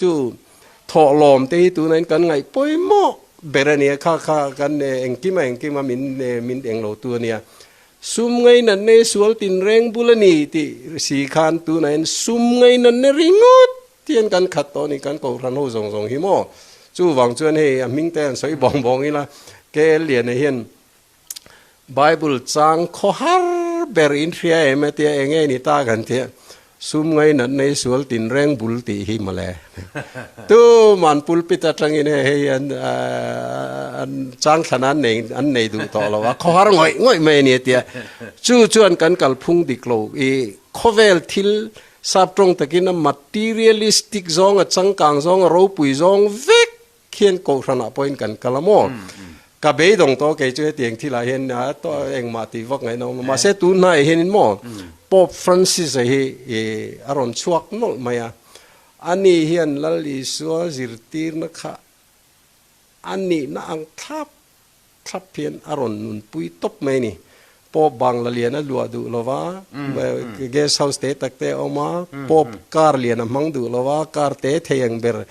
chu thawhlawm te hi tunah in kan ngaih pawimawh ber a nia, kha kha kan engkim a engkim a min min englo tu a nia. Sum ngainatna hi sual tinreng bul a ni tih si khan tunah hian sum ngainatna ringawt hian kan khat tawh a ni, kan kohhran ho zawng zawng hi maw. Chuvang chuan hei a hming te an sawi bawng bawng ila, KL Liana hian Bible chang khaw har ber in hria em e tia eng nge ni ta kan tia sum ngainat nei sual tinreng bul tih hi mawle. Tuman pulpit atangin hei hei an an chang thlan an nei an nei duh tawh lo a, khaw har ngawih ngawih mai a ni tia. Chu chuan kan kalphung dik lo i khawvel thil sap tawng takin a materialistic zawng a changkang zawng a ropui zawng vek Khian kohhranah pawhin kan kal a maw? Ka beidawng tawh kei chu hetiang thilah hian engmah tih vak ngaihna awm lo. Mahse tun hnaiah hianin maw Pope Francis-a hi a rawn chhuak nawlh mai a. Ani hian Lal Isua zirtirna kha a nihna ang thlap thlap hian a rawn nunpui tawp mai a ni. Pope bangla lian a luah duh lo va, guest house te tak te a awm a, Pope car lian a hmang duh lo va, car te thei ang ber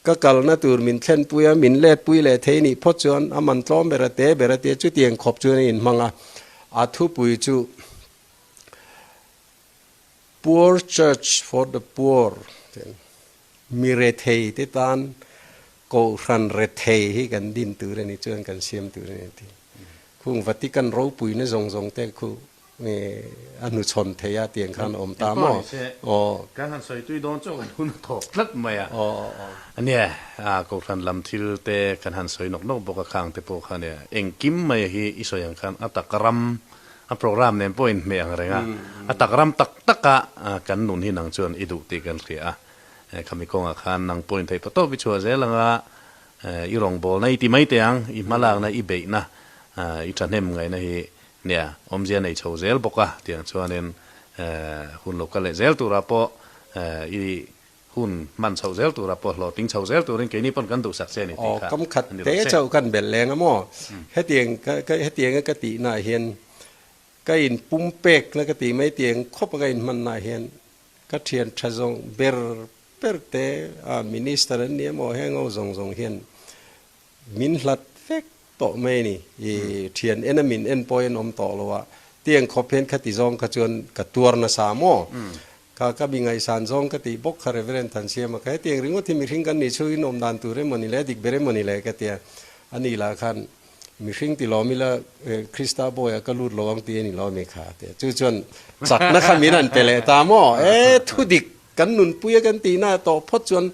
ka kalna tur min thlenpui a, min letpui leh thei nih phawt chuan a man tlawm ber a te ber a tia chutiang khawp chuan a inhmang a. A thupui chu Poor Church for the Poor Mi rethei te tan Kohhran rethei hi kan din tur a ni chuan kan siam tur a ni a ti. Khung Vatican ropuina zawng zawng te khu a hnuchhawn thei a tiang khan a awm ta maw? Aw. Kan han sawi tui dawn chu kan hun a thawk tlat mai a. Nia, Kohhran lam thil te kan han sawi nawk nawk bawk a khang te pawh kha nia. Engkim mai hi i sawi ang khan a tak ram a program nen pawh inhmeh ang reng a. A tak ram tak tak a kan nun hi nang chuan i duh tih kan hria a. Khami kawngah khan nang pawhin theih patawp i chhuah zel ang a, i rawngbawlna i ti mai teh ang, i hmalakna, i beihna, i thahnem ngaihna hi nia awmzia nei chho zel bawk a, tiang chuanin hun lo kal leh zel turah pawh i hun hman chhoh zel turah pawh hlawhtling chho zel turin keini pawn kan duhsak che a ni tih kha Aw, kam khat te chauh kan belh leng a maw? Hetiang hetianga ka tihnaah hian ka inpumpekna ka tih mai tiang khawpa ka inhmannaah hian Ka thian tha zawng ber ber te a minister an ni emaw heng ho zawng zawng hian min hlat vek tawh mai a ni. I thian en a min en pawhin an awm tawh lo a, tiang khawp hian khati zawng kha chuan ka tuar nasa maw? Kha ka mi ngaihsan zawng ka tih bawk kha Reverend Thansiama kha hetiang ringawt hi mihring kan nih chhungin awm dan tur emaw ni le, dik ber emaw ni le ka tia. Ani lah khan Mihring ti lawm ila Krista bawiah ka lut lo ang tih a ni lo ami kha tia. Chu chuan chakna kha min han pe leh ta maw? E, thudik kan nunpuia kan tihna tawh phawt chuan.